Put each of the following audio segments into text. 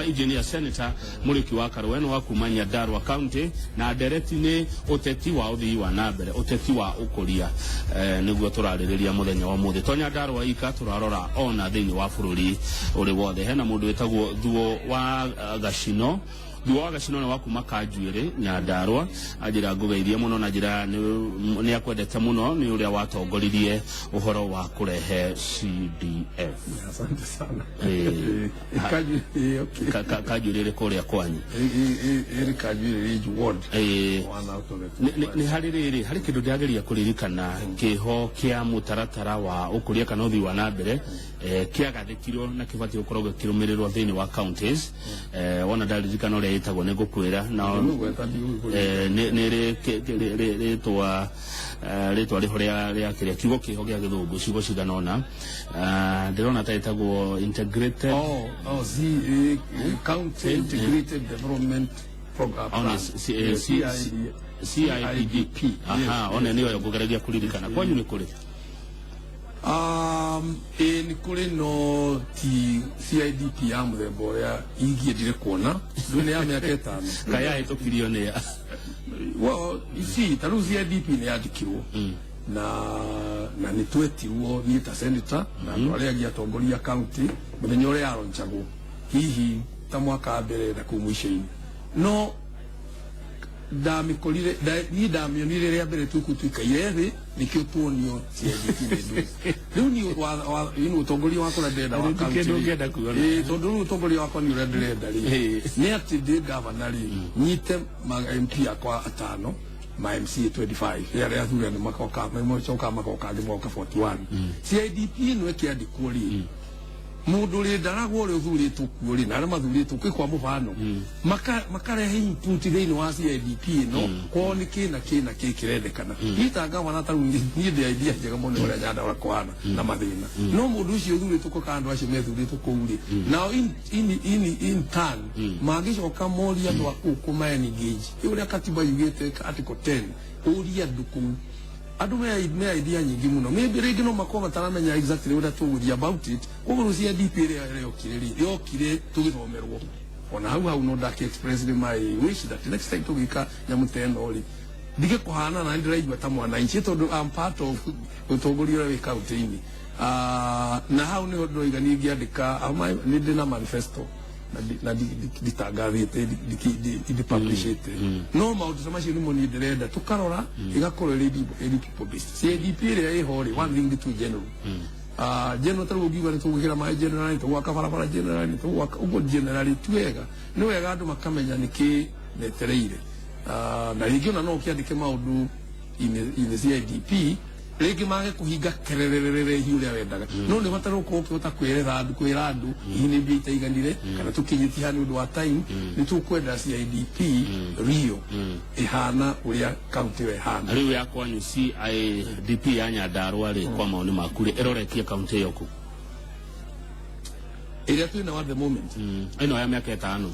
Engineer Senator Muriuki wa Karua nĩ wa kuma Nyandarua County, na ndereti nĩ ũteti wa ũthii wa na mbere, ũteti wa ũkũria, nĩguo tũrarĩrĩria mũthenya wa ũmũthĩ. To Nyandarua ika tũrarora, ona thĩinĩ wa bũrũri ũrĩ wothe. Hena mũndũ wĩtagwo Thuo wa Gacino. Thuo wa Gacino nĩ wa kuma Kanjuĩrĩ, Nyandarua. Anjĩra ngũgeithie mũno na njĩra nĩ akwendete mũno nĩ ũrĩa watongoririe ũhoro wa kũrehe CDF. Asante sana. Okay. Kanjuĩrĩ ĩrĩ kũrĩa kwanyu? Ĩrĩ Kanjuĩrĩ Ridge Ward. One out of the Nĩ harĩ rĩrĩ, harĩ kĩndũ ndĩrageria kũririkana kĩho kĩa mũtaratara wa ũkũria kana ũthii wa na mbere, kĩagathĩkirwo na kĩbatiĩ gũkorwo gĩkĩrũmĩrĩrwo thĩinĩ wa counties. Wona ndaririkana ũrĩa ĩtagwo nĩ ngũkwĩra na Ngũgweta, ndigũgĩkũria. Nĩ rĩ rĩtwa rĩho rĩa kĩrĩa kiugo kĩho gĩa gĩthũngũ, ciugo cigana ũna. Ndĩrona ta ĩtagwo integrated Oh, C, County Integrated Development Program. Oh, Plan. nĩ CID. CIDP. Aha, one nĩyo ngũgeragia kũririkana. Kwanyu nĩ kũrĩ? Ĩ nĩ kũrĩ, no ti CIDP ya mũthemba ũrĩa ingĩendire kuona. Rĩu nĩ ya mĩaka 5. Kayahĩtũkirio nĩ ya Well, you see, ta rĩu CIDP nĩ yandĩkirwo na nĩ twetirwo niĩ ta senator na andũ arĩa angĩ atongoria county mũthenya ũrĩa yaronchagwo, hihi ta mwaka wa mbere na kũu mũico-inĩ, no ndamĩkorire niĩ ndamĩonire rĩa mbere tũkũ tuikaire thĩ nĩkĩo tuonio CIDP nĩ ndũ rĩu niĩ you know, ũtongoria wakwa ũrĩa ndĩrenda wa Rĩu ti county kĩndũ rĩ. ũngĩenda kuona. Ĩĩ, tondũ rĩu ũtongoria wakwa nĩ ũrĩa ndĩrenda rĩ, nĩ atĩ ndĩ gavana rĩ, nyite ma MP akwa atano, ma MCA 25, arĩa athurani makoka, macoka magoka angĩ moka 41. CIDP ĩno ĩkĩandĩkwo rĩ, mũndũ ũrĩ ndaragwo ũrĩa ũthurĩtwo kuo rĩ na arĩa mathurĩtwo kwĩ kwa mũhano makarehe input thĩinĩ wa CIDP ĩno kwao nĩ kĩ na kĩ na kĩ kĩrendekana. Niĩ ta gavana, ta rĩu niĩ ndĩ idea njega mũno ũrĩa Nyandarua kũhana na mathĩna, no mũndũ ũcio ũthurĩtwo kũ kana andũ acio methurĩtwo kũu rĩ, nao in turn mangĩcoka morie andũ a kũu kũma engage ũrĩa katiba yugĩte, article 10, ũrie andũ kũu. Andũ me idea nyingĩ mũno, maybe rĩngĩ no makorwo mataramenya exactly ũrĩa tũgũthiĩ about it. Koguo rĩu CIDP ĩrĩa yokire rĩ, yokire tũgĩthomerwo ona hau hau, no ndaki express my wish that next time tũgĩka nyamũ ta ĩno rĩ, ndige kũhana na ndĩraigua ta mwananchi, tondũ I'm part of ũtongoria ũrĩa wĩ kaunti-inĩ. Na hau nĩho ndĩroiga niĩ ngĩandĩka nĩ ndĩ na manifesto na nditangathĩte, ndipublishĩte, no maũndũ ta macio nĩmo niĩ ndĩrenda tũkarora ĩgakorwo ĩrĩ people based. CIDP ĩrĩa ĩho rĩ, one thing, too general. General ta rĩu ũngiuga nĩ tũgwĩkĩra maĩ generally, nĩ tũgwaka barabara generally, nĩ tũgwaka ũguo generally, ti wega. Nĩ wega andũ makamenya nĩkĩ metereire. Na rĩngĩ ona no ũkĩandĩke maũndũ in the CIDP rĩngĩ mage kũhinga kerererere hihi ũrĩa wendaga, no nĩ ũbataire gũkorwo ũkĩhota kwĩretha andũ, kwĩra andũ hihi nĩ mbia itaiganire kana tũkinyĩtie haha nĩ ũndũ wa time. Nĩ tũkwenda CIDP rio ĩhana ũrĩa kaunti ĩyo ĩhana. Rĩu ya kwanyu, CIDP ya Nyandarua rĩ, kwa maoni maku rĩ, ĩroretie kaunti ĩyo kũ? Ĩrĩa twĩna at the moment? Ĩno ya mĩaka 5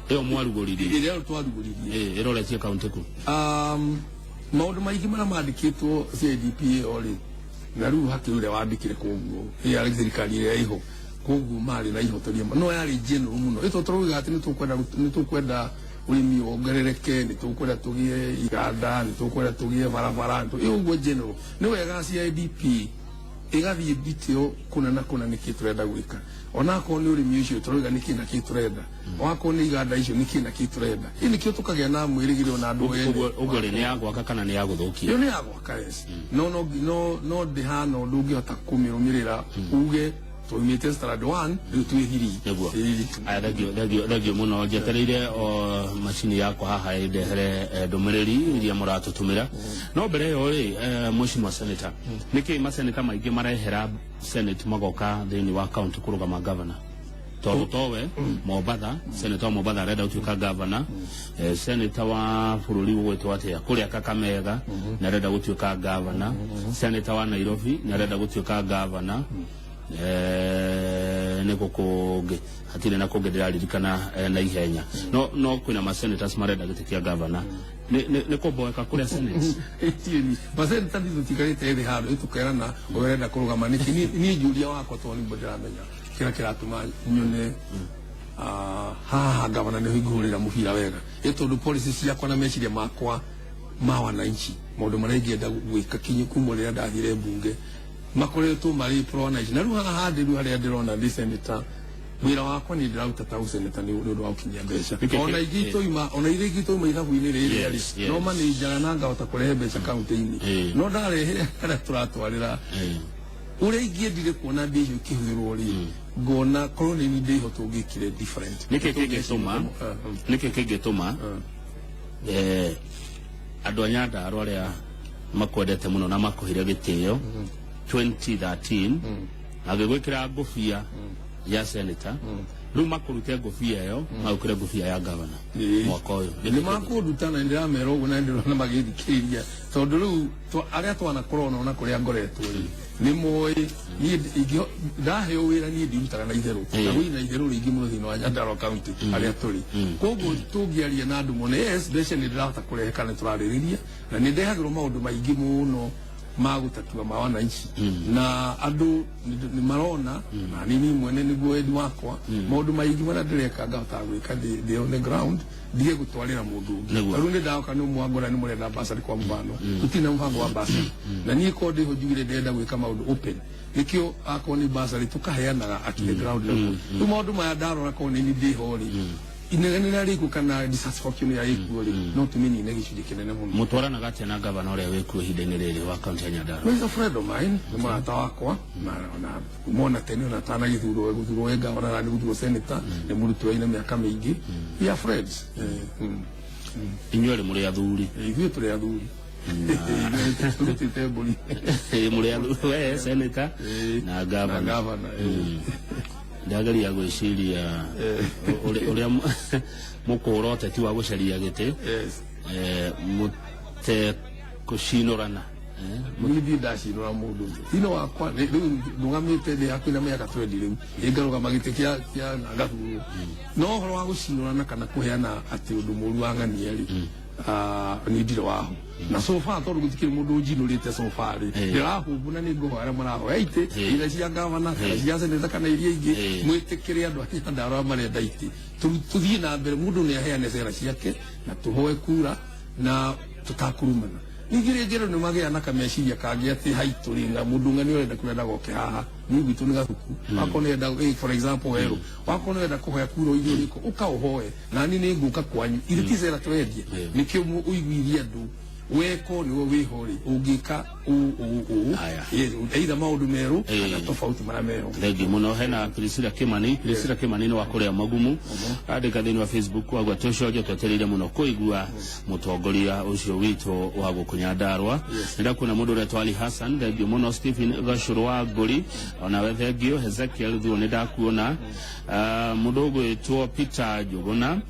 ĩyo mwarugũririe. Ĩrĩa twarugũririe. Ĩroretie kaunti kũ? Maũndũ maingĩ marĩa mandĩkĩtwo CIDP ĩyo rĩ, na rĩu hakĩrĩ ũrĩa wandĩkire, koguo yarĩ thirikari ĩrĩa ĩho, koguo marĩ na ihotoria, no yarĩ general mũno. Ĩto tũrauga atĩ nĩ tũkwenda ũrĩmi wongerereke, nĩ tũkwenda tũgĩe iganda, nĩ tũkwenda tũgĩe barabara, ĩ ũguo general. Nĩ wega CIDP ĩgathiĩ detail kũna na kũna nĩkĩ tũrenda gwĩka, onakorwo nĩ ũrĩmi ũcio tũrauga nĩkĩ na kĩ tũrenda, onakorwo nĩ iganda icio nĩkĩ na kĩ tũrenda. Ĩ nĩkĩo tũkagĩa na mwĩrĩgĩrĩro na andũ ene. Ũguo rĩ, nĩ ya gwaka kana nĩ ya gũthũkia? Ĩyo nĩ ya gwaka, yes, no ndĩhana ũndũ ũngĩhota kũmĩrũmĩrĩra uge twaumĩte standard 1, rĩu twĩ 3. Nĩguo. Ĩĩ. Aya, thengio, thengio, thengio mũno. Njetereire o macini yakwa haha ĩndehere ndũmĩrĩri iria mũratũtũmĩra, no mbere ĩyo rĩ, mheshimiwa senator, nĩkĩ maseneta maingĩ marehera senate magoka thĩinĩ wa county kũrũgama governor? Tondũ towe Mombatha, senator wa Mombatha arenda gũtuĩka governor, senator wa bũrũri ũgwĩtwo atĩa kũrĩa Kakamega nĩ arenda gũtuĩka governor, senator wa Nairobi nĩ arenda gũtuĩka governor, nĩ kũ kũngĩ hatirĩ na kũngĩ ndĩraririkana na ihenya, no kwĩna ma senators marenda gĩtĩ kĩa governor. Nĩ kũmboeka kũrĩa senate? Ĩtiĩ maseneta nĩ tũtikarĩte thĩ handũ ĩtũkerana ũrĩa ũrenda kũrũgama nĩkĩ. Niĩ njũria wakwa, tondũ nĩguo ndĩramenya kĩrĩa kĩratũma nyone haha. Haha gavana nĩho ingũhũrĩra mũbira wega, ĩ tondũ policy ciakwa na meciria makwa ma wananchi, maũndũ marĩa ingĩenda gwĩka kinyi kuma rĩrĩa ndathire mbunge makoretwo marĩ pro wananchi. Na rĩu haha handĩ rĩu harĩa ndĩrona ndĩ senator, wĩra wakwa nĩ ndĩraruta ta ũseneta nĩ ũndũ wa gũkinyia mbeca. Ona ingĩ tũima, ona iria ingĩ tũima ithabu-inĩ rĩrĩ rĩ, no manĩnjaga na ngahota kũrehe mbeca kaunti-inĩ, no ndarehere harĩa tũratwarĩra ũrĩa ingĩendire kuona mbia icio ikĩhũthĩrwo rĩ, ngona korwo nĩ niĩ ndĩho tũngĩkire different. Nĩkĩ kĩngĩtũma, nĩkĩ kĩngĩtũma andũ a Nyandarua arĩa makwendete mũno na makũhire gĩtĩo 2013 magĩgwĩkĩra ngũbia ya senator, rĩu makũrute ngũbia ĩyo magũkĩre ngũbia ya governor mwaka ũyũ? Nĩ makũnduta na ndĩramera ũguo na ndĩrona magĩthikĩrĩria, tondũ rĩu arĩa twanakorwo ona kũrĩa ngoretwo rĩ, nĩ moĩ niĩ ndaheo wĩra niĩ ndirutaga na itherũ, na wĩna itherũ rĩingĩ mũno thĩinĩ wa Nyandarua County arĩa tũrĩ. Koguo tũngĩaria na andũ mone yes, mbeca nĩ ndĩrahota kũrehe kana tũrarĩrĩria, na nĩ ndehagĩrwo maũndũ maingĩ mũno ma gũtatua ma wananchi, na andũ nĩ marona na nini mwene nĩguo wendi wakwa maũndũ maingĩ marĩa ndĩreka ngahota gwĩka ndĩ on the ground, ndige gũtwarĩra mũndũ ũngĩ. Rĩu nĩ ndaoka nĩ mwangora nĩ mũrenda bursary, kwa mũhano tũtirĩ na mũbango wa bursary, na niĩ korwo ndĩho njugire ndĩrenda gwĩka maũndũ open, nĩkĩo akorwo nĩ bursary tũkaheanaga at the ground level. Rĩu maũndũ maya ndarora korwo nĩ niĩ ndĩho rĩ, inegene rĩrĩa rĩkuo kana dissatisfaction ĩrĩa ĩkuo rĩ, no tũmĩnine gĩcunjĩ kĩnene mũno. Mũtwaranaga atĩa na gavana ũrĩa wĩkuo ihinda-inĩ rĩrĩ wa kaunti ya Nyandarua? He's a friend of mine, nĩ mũrata wakwa na kuma tene ona atanagĩthurwo gũthurwo we gavana na gũthurwo senator, nĩ mũrutwo ina mĩaka mĩingĩ. We are friends. Inyuĩ erĩ mũrĩ athuri? Ithuĩ tũrĩ athuri, tũrutĩte mbũri. Mũrĩ athuri, we senator na na gavana. Gavana. Ndageria gwĩciria ũrĩa mũkũra ũteti wa gũcaria gĩtĩ mũtekũcinũrana. Niĩ ndirĩ ndacinũra mũndũ thĩinĩ wakwa. Rĩu ndũgamĩte ndĩ hakuhĩ na mĩaka 20 rĩu ĩngarũgama gĩtĩ kĩa na ngathurwo, no ũhoro wa gũcinũrana kana kũheana atĩ ũndũ mũru wa ng'ania rĩ, niĩ ndirĩ waho na so far, tondũ gũtikĩrĩ mũndũ ũnjinũrĩte so far rĩ, ndĩrahumbu na nĩ ngũhoya arĩa marahoya itĩ ira cia gavana kana cia seneta kana iria ingĩ, mwĩtĩkĩre andũ a Nyandarua marenda itĩ tũthiĩ na mbere, mũndũ nĩ aheane cera ciake na tũhoe kura na tũtakurumana. Ningĩ rĩngĩ rĩu nĩ magĩa na kameciria kangĩ atĩ haitũ rĩ, na mũndũ ng'ani ũrenda kũrĩa ndagoke haha niĩ gwitũ nĩ gathuku, wakorwo nĩ enda, for example werũ, wakorwo nĩ wenda kũhoya kura ũithiĩ ũrĩkũ ũkaũhoe na niĩ nĩ ngũka kwanyu, ithe ti cera tũrendia, nĩkĩo ũiguithie andũ weko nĩwe wĩho rĩ, ũngĩka ũũ ũũ ũũ. Aya. Yes, either maũndũ merũ kana tofauti marĩa meho. Thengiũ mũno. Hena Priscilla Kimani. Priscilla Kimani nĩ wa kũrĩa Magumu, andĩka thĩinĩ wa Facebook agwa tũcojo twetereire mũno kũigua mũtongoria ũcio witũ wa gũkũ Nyandarua. Nĩndakuona mũndũ ũretwo Ali Hassan, thengiũ mũno. Stephen Gacũrũ wa Ngũri, onawe thengiũ. Hezekiel Thuo, nĩndakuona. Mũndũ ũgwĩtwo Peter Njũgũna,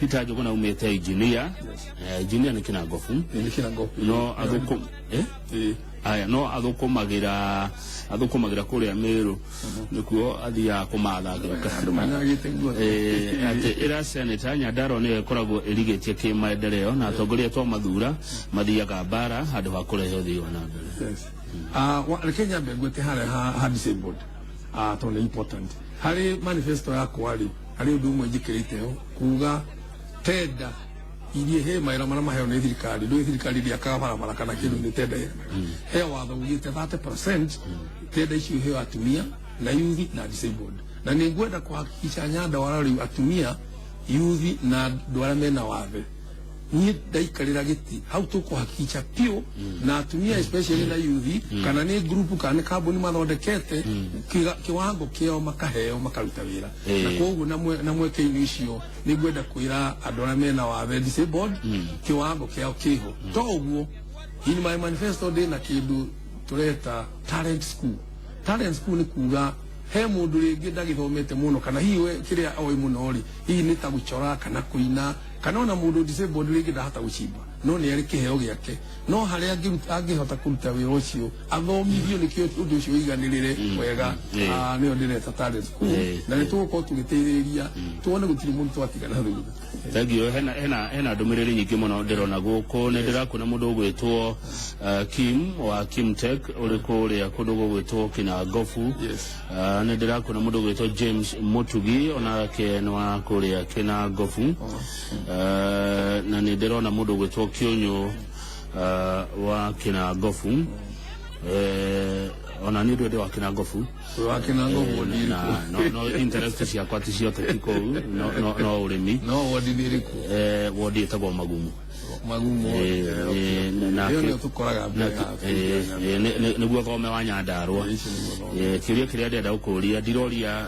Peter Njũgũna umĩte engineer. Engineer nĩ Kĩnangobu. Nĩ Kĩnangobu. No athũkũ aya no athũkũmagĩra kũrĩa Mĩrũ, nĩkuo athiaga kũmatha agĩũka. Andũ managĩte nguo. Atĩ ĩra senator Nyandarua nĩyo ĩkoragwo ĩrigĩtie kĩmaendeleo na atongoria twamathura mathiaga mbara handũ ha kũrehe ũthii wa na mbere. Yes. Reke nyambe ngwete harĩa ha disabled, tondũ nĩ important harĩ manifesto yakwa rĩ, harĩ ũndũ ũmwe njĩkĩrĩte ho kuga tenda iria he mawĩra marĩa maheo nĩ thirikari, ndũĩ thirikari ndĩakaga barabara kana kĩndũ, nĩ tenda he watho ugĩte 30% tenda icio iheo atumia na youth na disabled, na nĩ ngwenda kũhakikisha Nyandarua rĩu atumia, youth na andũ arĩa mena wathe, niĩ ndaikarĩra gĩtĩ hau tũkũhakicha piũ na atumia especially na youth, kana nĩ group kana nĩ kambuni mathondekete kiwango kĩao makaheo makaruta wĩra. Na koguo na mweke-inĩ ũcio nĩ ngwenda kwĩra andũ arĩa mena wathe, disabled, kiwango kĩao kĩho. To ũguo, in my manifesto ndĩna kĩndũ tũreta talent school. Talent school nĩ kuga he mũndũ rĩngĩ ndagĩthomete mũno, kana hihi we kĩrĩa oĩ mũno rĩ, hihi nĩ ta gũcora kana kũina. Kana ona mũndũ disabled rĩngĩ ndahota gũcimba, no nĩ arĩ kĩheo gĩake, no harĩa angĩhota kũruta wĩra ũcio athomithio nĩkĩo ũndũ ũcio ũiganĩrĩre wega. Nĩyo ndĩreta talent school, na nĩ tũgũkorwo tũgĩteithĩrĩria tuone gũtirĩ mũndũ twatigana thutha. Thank you. Hena ndũmĩrĩri nyingĩ mũno ndĩrona gũkũ. Nĩ ndĩrakuona mũndũ ũgwĩtwo Kim wa Kimtech ũrĩ kũrĩa kũndũ gũgwĩtwo Kinangofu. Nĩ ndĩrakuona mũndũ ũgwĩtwo James Mutugi, onake nĩ wa kũrĩa Kinangofu. Na nĩ ndĩrona mũndũ ũgwĩtwo Kĩũnyũ wa Kinangofu. Ona niĩ ndĩ wa Kinangofu. Wa Kinangofu wodi Na ĩrĩkũ? No interest ciakwa ti ciothe ti kũu, no ũrĩmi. No wodi nĩ ĩrĩkũ? Wodi ĩtagwo Magumu. Magumu. Na Ĩyo nĩyo tũkoraga mbere haha. Nĩguo thome wa Nyandarũa. Icio nĩguo thome. Kĩũria kĩrĩa ndĩrenda gũkũria, ndiroria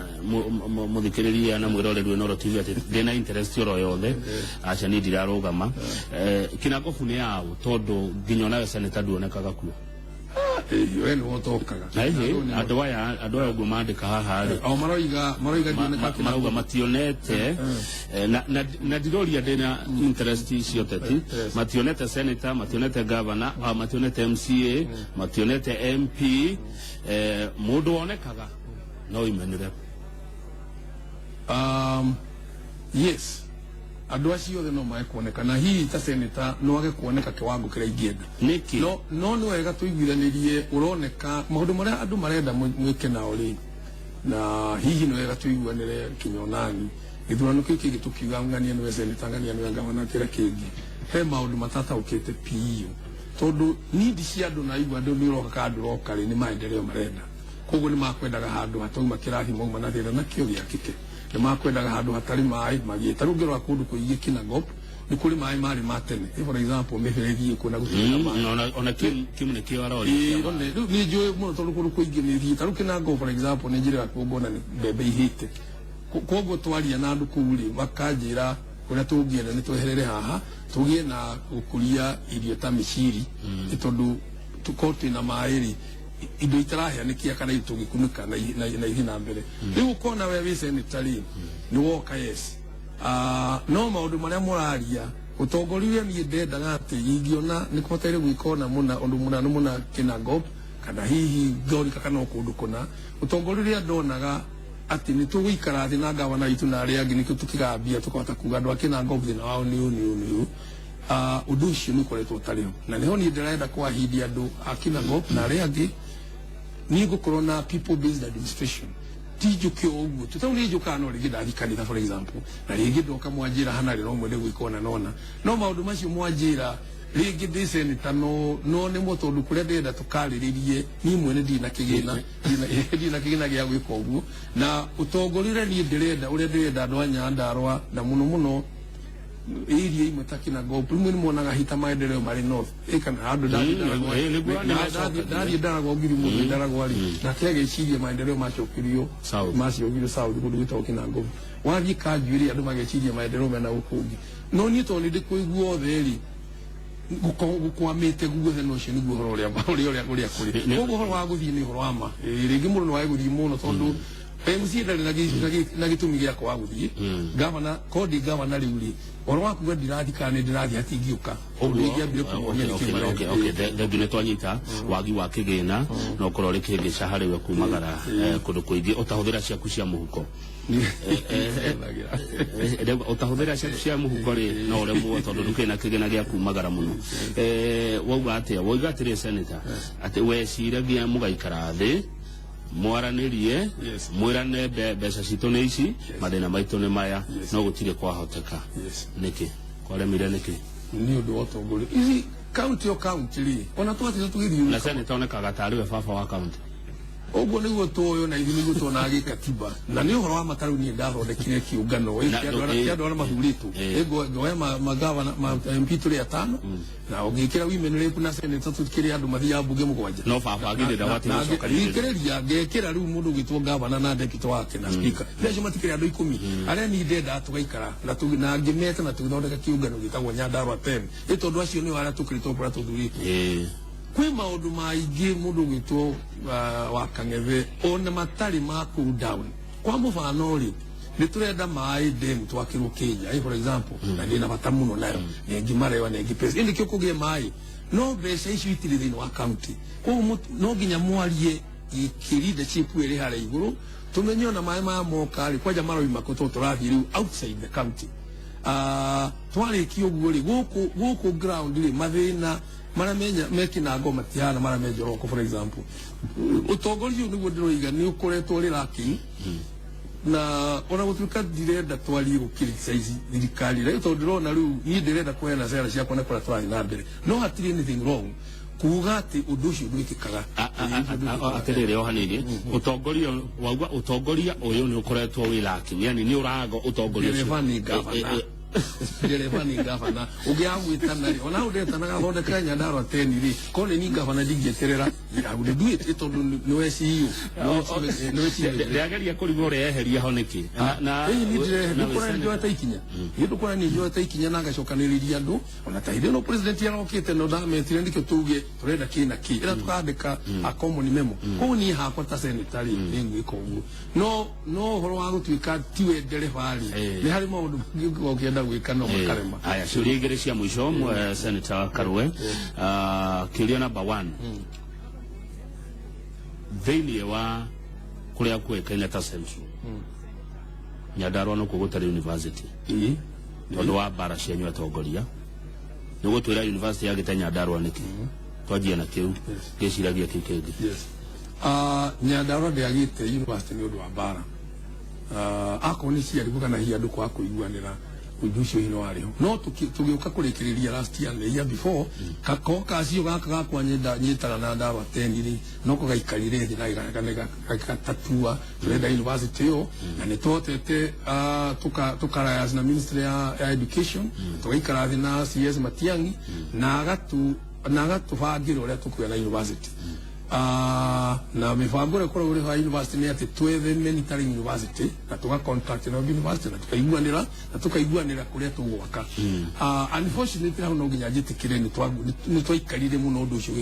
mũthikĩrĩria na mwĩroreri wa Inooro TV atĩ ndĩna interest oro yothe, aca, niĩ ndirarũgama. Kinangofu nĩ yaũ, tondũ nginya onawe senator nduonekaga kuo? We nĩwe ũtokaga. Na ĩhĩ, andũ aya ũguo mandĩka haha rĩ, O maroiga ndioneka. Marauga mationete, na ndiroria ndĩna interest cia ũteti. Mationete senator, mationete governor, mationete MCA, mationete MP, mũndũ wonekaga no imenire. Yes, andũ acio othe no mage kuoneka, na hihi ta senator no age kuoneka kiwango kĩrĩa ingĩenda. Nĩkĩ? No nĩ wega tũiguithanĩrie ũroneka maũndũ marĩa andũ marenda mwĩke nao rĩ, na hihi nĩ wega tũiguanĩre kinya onani gĩthurano kĩu kĩngĩ tũkiuga ng'ania nĩwe senator, ng'ania nĩwe gavana, kĩrĩa kĩngĩ he maũndũ matataũkĩte piũ, tondũ nindi cia andũ na igua andũ nĩ ũroka kana ndũroka rĩ, nĩ maendeleo marenda. Koguo nĩ makwendaga handũ hatauma kĩrathi mauma na thĩna nakĩo gĩakĩke, nĩ makwendaga handũ hatarĩ maĩ magĩe. Ta rĩu ũngĩrora kũndũ kũingĩ Kinangop nĩ kũrĩ maĩ marĩ ma tene. For example, mĩberethi ĩkuo na gũtirĩ na maĩ. Ona Kim nĩkĩo aroria. Ĩĩ, one, rĩu nĩ njũĩ mũno tondũ kũndũ kũingĩ nĩ thiĩ. Ta rĩu Kinangop, for example, nĩ njĩraga kuo ngona nĩ mbembe ihĩte. Koguo twaria na andũ kũu rĩ, makanjĩra ũrĩa tũngĩenda nĩ tweherere haha tũgĩe na gũkũria irio ta mĩciri, nĩ tondũ tũkorwo twĩna maĩ rĩ, indo itarahĩa nĩ kĩa kana indo tũngĩkunĩka na ithiĩ na mbere. Rĩu ũkona we wĩ senator rĩ, nĩ woka, yes. No maũndũ marĩa mũraria ũtongoria ũrĩa niĩ ndendaga atĩ ingĩona nĩ kũbataire gwĩka ona mũna ũndũ mũna na mũna Kinangop kana hihi Ngorika kana o kũndũ kũna, ũtongoria ũrĩa ndonaga atĩ nĩ tũgũikara thĩ na gavana witũ na arĩa angĩ nĩkĩo tũkĩgambia tũkahota kuga andũ a Kinangop thĩna wao nĩ ũũ, nĩ ũũ, nĩ ũũ. Ũndũ ũcio nĩ ũkoretwo ũtarĩ ho, na nĩho niĩ ndĩrenda kwahindia andũ a Kinangop na arĩa angĩ. Niĩ ngũkorwo na people based administration, ti njũke o ũguo tu. Tau nĩ njũkaga, no rĩngĩ ndathi kanitha, for example, na rĩngĩ ndoka mwanjĩra hana rĩ no mwende gwĩka ona nona, no maũndũ macio mwanjĩra rĩngĩ ndĩ senator no nĩmo, tondũ kũrĩa ndĩrenda tũkarĩrĩrie niĩ mwene ndirĩ na kĩgĩna, ndirĩ na kĩgĩna gĩa gwĩka ũguo. Na ũtongoria ũrĩa niĩ ndĩrenda, ũrĩa ndĩrenda andũ a Nyandarũa na mũno mũno area imwe ta Kinangop, rĩmwe nĩ monaga hita maendeleo marĩ north kana handũ ndathiĩ Ndaragwa. Nĩguo nĩmecokagia. Ndathiĩ Ndaragwa ngiri mũndũ Ndaragwa rĩ, nake ageciria maendeleo macokirio South. Macokirio south kũndũ gwĩtagwo Kinangop. Wathiĩ Kanjuĩ rĩ, andũ mageciria maendeleo mena gũkũ ũngĩ, no niĩ tondũ nĩ ndĩkũigua othe rĩ, gũkwamĩte guothe, no ũcio nĩguo ũhoro ũrĩa kũrĩ. Koguo ũhoro wa gũthiĩ nĩ ũhoro wa ma. Rĩngĩ mũndũ no wage gũthiĩ mũno tondũ MC ndarĩ na gĩtũmi gĩa kwaga gũthiĩ. Gavana kodi gavana rĩu rĩ, ũhoro wa kuga ndirathiĩ kana nĩ ndĩrathiĩ hatingĩũka ũndũ ingĩambire kũmonia nĩkĩ marenda. Thengiũ, nĩ twanyita wagi wa kĩgĩna no ũkorwo ũrĩ kĩhĩngĩca harĩ we kumagara kũndũ kũingĩ ũtahũthĩra ciaku cia mũhuko. Ũtahũthĩra ciaku cia mũhuko rĩ, no ũremwo tondũ ndũkĩrĩ na kĩgĩna gĩa kumagara mũno. Wauga atĩa? Wauga atĩrĩ, senator, atĩ weciragia mũgaikara thĩ mwaranĩrie, mwĩrane mbeca citũ nĩ ici, mathĩna maitũ nĩ maya, no gũtirĩ kwahoteka. Nĩkĩ kwaremire? Nĩkĩ? Nĩ ũndũ wa ũtongoria ici kaunti o kaunti rĩ, ona twathiĩ tũgĩthiũrũrũka. Na senator onekaga tarĩ we baba wa kaunti. Ũguo nĩguo tũũyũ na ithuĩ nĩguo tuonaga gĩkatiba, na nĩ ũhoro wa mata. Rĩu niĩ ndathondekire kĩũngano kĩa andũ arĩa mathurĩtwo. Ngoya magavana ma MP tũrĩ atano, na ũngĩkĩra women rep na senator tũkĩrĩ andũ mathiaga mbunge mũgwanja. No baba githĩ ndabatiĩ gũcoka rĩngĩ? Thikĩrĩria, ngekĩra rĩu mũndũ ũgwĩtwo gavana na deputy wake na speaker, nĩ acio matikĩrĩ andũ 10 arĩa niĩ ndendaga tũgaikara na ngĩmeta na tũgĩthondeka kĩũngano gĩtagwo Nyandarua 10, ĩ tondũ acio nĩo arĩa tũkĩrĩtwo kũrĩa tũthurĩtwo. Kwĩ maũndũ maingĩ mũndũ ũgwĩtwo wa Kang'ethe ona matarĩ ma cool down. Kwa mũbano rĩ, Nĩ tũrenda maĩ dam twakĩrwo Kenya, for example, na ndĩna bata mũno nayo, nĩ ngĩ marewa nĩ ngĩ pesa ĩndĩ kĩo kũgĩe maĩ, no mbeca icio itirĩ thĩinĩ wa county. Koguo no nginya mwarie gĩkĩ leadership ĩrĩ harĩa igũrũ, tumenye ona maĩ maya moka rĩ, kwanja maroima kũ, tondũ tũrathiĩ rĩu outside the county. Twarĩkia ũguo rĩ, gũkũ ground rĩ, mathĩna marĩa me Kinango matihana marĩa me Njoroko, for example. Ũtongoria ũyũ nĩguo ndĩroiga nĩ ũkoretwo ũrĩ lacking, na ona gũtuĩka ndirenda twarie gũ criticize thirikari rĩu, tondũ ndĩrona rĩu niĩ ndĩrenda kũheana cera ciakwa na kũrĩa tũrathiĩ na mbere, no hatirĩ anything wrong kuga atĩ ũndũ ũcio ndwĩkĩkaga. Atĩrĩrĩ, o hanini, ũtongoria wauga ũtongoria ũyũ nĩ ũkoretwo wĩ lacking, yani nĩ ũraga ũtongoria ũcio. Ndereba ni gavana, ndereba ni gavana ũngĩaga gwĩtana rĩ, ona hau ndetanaga thondeka Nyandarua 10 rĩ, korwo nĩ ni gavana ndingĩeterera. I would do it tondũ nĩwe CEO, nĩwe CEO. Ndĩrageria kũrigwo ũrĩa eheria ho nĩkĩ. Ĩĩ, niĩ ndĩrona nĩ njoete ikinya, niĩ ndũkuona nĩ njoete ikinya na ngacokanĩrĩria andũ, ona ta hĩndĩ ĩno president arokĩte no ndametire nĩkĩo tuge tũrenda kĩ na kĩ, ĩra tũkandĩka a common memo. Koguo niĩ hakwa ta senator rĩ, nĩ ngwĩka ũguo, no ũhoro wa gũtuĩka tiwe ndereba rĩ, nĩ harĩ maũndũ mangĩ ũngĩkorwo ũkĩenda gwĩka no makarema. Haya, ciũria igĩrĩ cia mũico, Senator Karue. Kĩũria number one, thĩinĩ wa kũrĩa kũĩkaine ta Central, Nyandarua nĩkuo gũtarĩ university, tondũ wa mbara cianyu atongoria. Nĩ gũtwĩra university yagĩte Nyandarua nĩkĩ? Twanjie na kĩu, ngĩciragia kĩu kĩngĩ. Yes. Nyandarua ndĩagĩte university nĩ ũndũ wa mbara. Akorwo nĩ ciarigwo kana hihi andũ kwaga kũiguanĩra, ũndũ ũcio hihi no warĩ ho, no tũgĩũka kũrĩkĩrĩria last year and the year before, gako kacio gaka gakwa nyitaga na Ndarwa 10 rĩ, noko gaikarire thĩ na gatatua tũrenda university ĩyo, na nĩ tuhotete tũkarayas na ministry ya education, tũgaikara thĩ na CS Matiang'i na agatũbangĩra ũrĩa tũkũgĩa na university. Na mĩbango ĩrĩa ĩkoragwo ĩrĩ wa university nĩ atĩ twethe monitoring university na tũga contract na university na tũkaiguanĩra kũrĩa tũgwaka. Unfortunately, hau no nginya njĩtĩkĩre nĩ twaikarire mũno ũndũ ũcio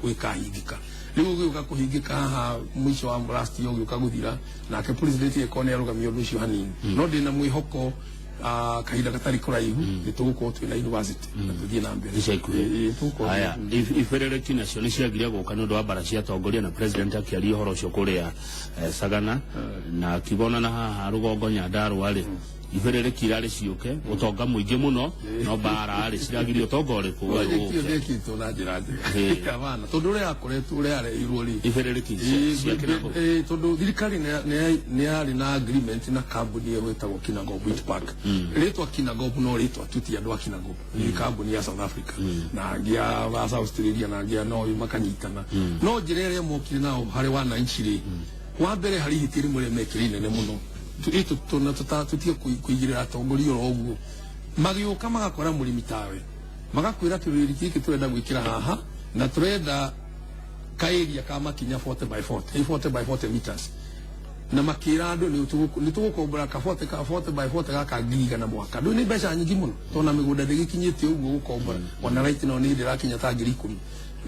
ũgĩkahingĩka. Rĩu ũgĩũka kũhingĩka haha mũico wa last year, ũgĩũka gũthira, nake president ĩgĩkorwo nĩ arũgamia ũndũ ũcio hanini, no ndĩna mwĩhoko kahinda gatarĩ kũraihu nĩ tũgũkorwo twĩna university na tũthiĩ na mbere. Ica ikuhĩ. Ĩĩ, tũgũkorwo. Haya, ibĩrĩrĩki nacio nĩ ciagire gũka nĩ ũndũ wa mbara cia atongoria, na president akĩaria ũhoro ũcio kũrĩa Sagana, na akiuga na haha rũgongo Nyandarua rĩ, ibĩrĩrĩki irarĩ ciũke ũtonga mũingĩ mũno, no mbara rĩ ciragiria ũtonga ũrĩkũ ũyũ Project ĩyo ũke? ndĩkĩtwo na njĩra njega abana, tondũ ũrĩa yakoretwo, ũrĩa yareirwo rĩ, Ibĩrĩrĩki cia Kinango. Tondũ thirikari nĩ yarĩ na agreement na kambuni ĩyo ĩtagwo Kinangop Wheat Park. Rĩtwa Kinangop no rĩtwa tu, ti andũ a Kinangop, nĩ kambuni ya South Africa na angĩ ya Australia na angĩ ya Norway makanyitana. No njĩra ĩrĩa mokire nao harĩ wananchi rĩ, wa mbere harĩ ihĩtia rĩmwe rĩa mekire inene mũno. Tũtige kũigĩrĩra atongoria oro ũguo. Magĩũka magakora mũrĩmi tawe, magakwĩra kĩrĩri gĩkĩ tũrenda gwĩkĩra haha na tũrenda kaĩria ka makinya 40 by 40, 40 by 40 meters, na makĩra andũ nĩ tũgũkombora ka 40 ka 40 by 40 gaka 100,000 mwaka. Ndũ nĩ mbeca nyingĩ mũno, tondũ na mĩgũnda ndĩgĩkinyĩtie ũguo gũkombora, ona right now nĩ ndĩrakinya ta 10,000.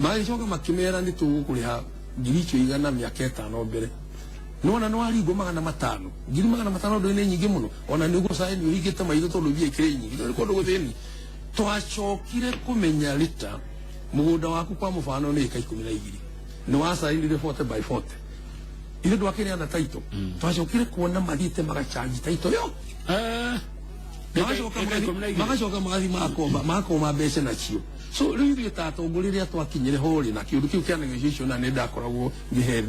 Magĩcoka makĩmera nĩ tũgũkũrĩha 100,000 mĩaka 5 mbere. Nona nĩ waringwo 500, 500,000, ndũ nĩ nyingĩ mũno, ona nĩ ũgũcaini ũhingĩte maitho tondũ mbia ikĩrĩ nyingĩ, tondũ kũndũ gũthĩni. Twacokire kũmenya rita mũgũnda waku kwa mũbano nĩ ĩka 12, nĩ wacainire 40 by 40, ithe ndwakĩrĩ na title. Twacokire kuona mathiĩte magachanji title yo. Ĩka 12. Magacoka magathi magakomba mbeca nacio. So rĩu ithuĩ ta atongoria rĩrĩa twakinyire ho rĩ, na kĩũndũ kĩu kĩa negotiation, na nĩ ndakoragwo ngĩhe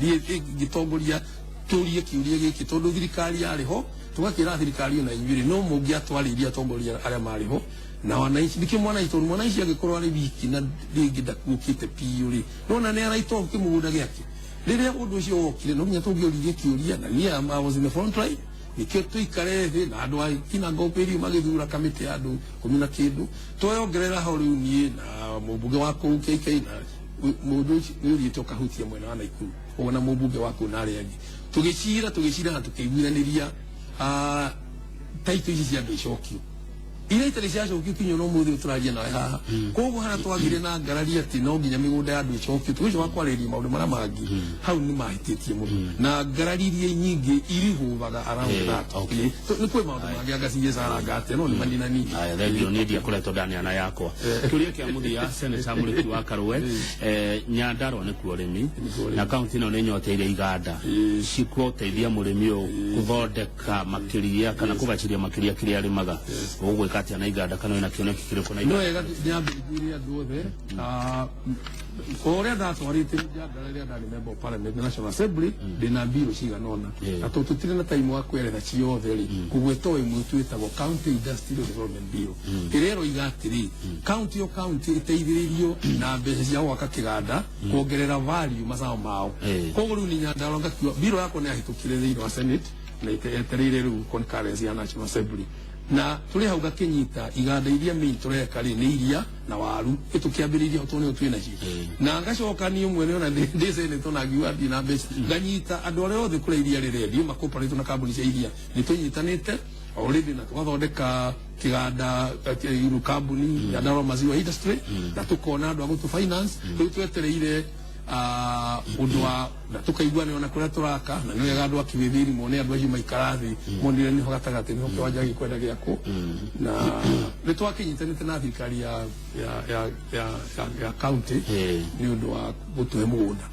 ngĩtongoria tũrie kĩũria gĩkĩ, tondũ thirikari yarĩ ho, tũgakĩra thirikari ona inyuĩ rĩ, no mũngĩatwarĩirie atongoria arĩa marĩ ho na wananchi. Nĩkĩo mwananchi, tondũ mwananchi angĩkorwo arĩ wiki na rĩngĩ ndakuũkĩte piũ rĩ, nona nĩ araitwo kĩmũgũnda gĩake. Rĩrĩa ũndũ ũcio wokire, no nginya tũngĩoririe kĩũria, na niĩ I was in the front line. Nĩkĩo tũikare thĩ na andũ a Kinangop area magĩthura kamĩtĩ ya andũ 10 na kĩndũ, tweyongerera ho rĩu niĩ na mũmbunge wa kũu KK, na mũndũ ũcio nĩ ũthiĩte ũkahutia mwena wa Naikuru ũguo, na mũmbunge wa kũu na arĩa angĩ, tũgĩcira na tũkĩiguithanĩria, title ici cia andũ icokio. Iria itarĩ ciacokio kinya no mũthĩ tũraria nawe haha. Koguo harĩa twagire na ngarari atĩ no nginya mĩgũnda ya andũ ĩcokio, tũgĩcoka kwarĩrĩria maũndũ marĩa mangĩ, hau nĩ mahĩtĩtie mũno na ngarari iria nyingĩ irihũvaga around that. Nĩ kwĩ maũndũ mangĩ anga cigecaranga atĩa, no nĩ maninani. Aya, thengio. Niĩ ndiakoretwo ndaneana yakwa. Kĩũria kĩa mũthia, Senator Mũrĩki wa Karũe, Nyandarua nĩkuo ũrĩmi, na kaunti ĩno nĩ nyoteire iganda cikuteithia mũrĩmi ũyũ gũthondeka makĩria kana kũgaciria makĩria kĩrĩa arĩmaga. Ũgwĩka atĩa na iganda, kana wĩna kĩoneki kĩrĩkũ na No iganda? Wega, nyambĩrĩrie andũ othe. O ũrĩa ndatwarĩte Nyandarua rĩrĩa ndarĩ member of parliament na National Assembly, ndĩna mbirũ cigana ũna, na tondũ tũtirĩ na time wa kweretha ciothe rĩ, kũgweta o ĩmwe twĩtagwo County Industrial Development Bill, ĩrĩa ĩroiga atĩrĩ, county o county ĩteithĩrĩrio na mbeca cia gwaka kĩganda kuongerera value mazao mao. Koguo rĩu nĩ Nyandarua ngakiuga mbirũ yakwa nĩ yahĩtũkire thĩinĩ wa Senate na etereire rĩu concurrence ya National Assembly, na tũrĩ hau ngakĩnyita iganda iria main tũreka rĩ nĩ iria na waru ĩtũkĩambĩrĩirie hau tondũ nĩyo twĩ nacio, na ngacoka niĩ mwene ona ndĩ senator na ngiuga thiĩ na mbeca nganyita andũ arĩa othe kũrĩa iria rĩrendio makoparetwo na kambuni cia iria, nĩ tũnyitanĩte already na tũgathondeka kĩganda, kambuni Nyandarua Maziwa Industry, na tũkona andũ a gũtũ finance. Rĩu twetereire ũndũ wa na tũkaiguana ona kũrĩa tũraka, na nĩ wega andũ a Kĩwĩthĩri mone andũ acio maikara thĩ monire nĩho gatagatĩ nĩho kĩwanja gĩkwenda gĩakwo, na nĩ twakĩnyitanĩte na thirikari ya county nĩ ũndũ wa gũtũhe mũgũnda.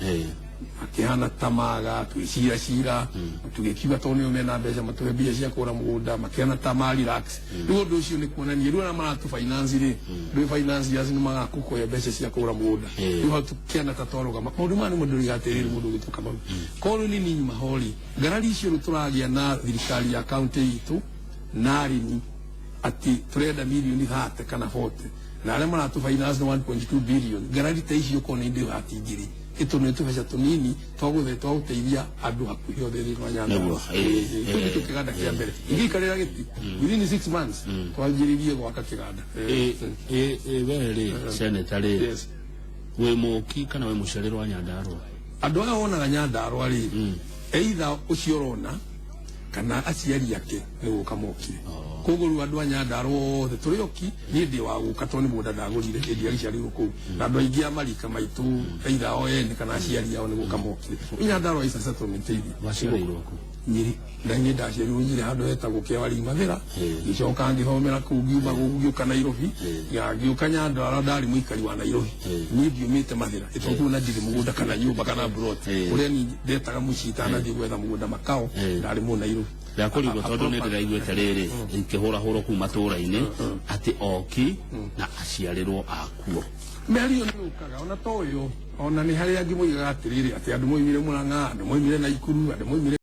Makĩhana ta maga twĩcira cira, tũgĩkiuga tondũ nĩo mena mbeca matũhe mbia cia kũgũra mũgũnda, makĩhana ta ma relax. Rĩu ũndũ ũcio nĩ kuonania rĩu arĩa maratũ finance rĩ, rĩu financiers nĩ magakũkũhe mbeca cia kũgũra mũgũnda. Rĩu hau tũkĩana ta twarũgama maũndũ maya nĩmo ndĩroiga atĩrĩrĩ, mũndũ ũgĩtũka mau korwo nĩ nini mahori ngarari icio rĩu tũragĩa na thirikari ya county itũ na arĩmi atĩ tũrenda mirioni 30 kana 40 na arĩa maratũ finance nĩ 1.2 billion. Ngarari ta icio korwo nĩ ndĩ hatingĩrĩ ĩtũ nĩ tũbeca tũnini twagũthe twagũteithia andũ hakuhĩ othe thĩinĩ wa Nyandarua. Kĩu nĩkĩo kĩganda kĩa mbere ingĩikarĩra gĩti within 6 months twanjĩrĩrie gwaka kĩganda. We rĩ, senator rĩ, wĩ mũki kana wĩ mũciarĩrwo wa Nyandarua? Andũ aya wonaga Nyandarua rĩ, either ũcio ũrona kana aciari ake nĩ gũka mokire. Koguo rĩu andũ a Nyandarua othe tũrĩ oki. Niĩ ndĩ wa gũka tondũ nĩ mũgũnda ndagũrire hĩndĩ ya gĩciarirwo kũu, na andũ aingĩ a marika maitũ either o ene kana aciari ao nĩ gũka mokire. Nyandarua is a settlement area. Waciarĩirwo kũ? Nyĩrĩ. Na niĩ ndaciarirwo Nyĩrĩ handũ hetagwo Kĩawari Mathĩra, ngĩcoka ngĩthomera kũu, ngiuma gũkũ ngĩũka Nairobi, ya ngĩũka Nyandarua. Ndarĩ mũikari wa Nairobi, niĩ ndiumĩte Mathĩra ĩtondũ kũu na ndirĩ mũgũnda kana nyũmba kana plot. Kũrĩa niĩ ndetaga mũciĩ itanathiĩ gwetha mũgũnda makao, ndarĩ mũ Nairobi. Ndakũrigwo tondũ nĩ ndĩraiguĩte rĩrĩ ikĩhũrahũrwo kũu matũũra-inĩ atĩ oki na aciarĩrwo akuo. Mĩario nĩ yũkaga ona to ĩyo, ona nĩ harĩ angĩ moigaga atĩrĩrĩ, atĩ andũ moimire Mũrang'a, andũ moimire Naikuru, andũ moimire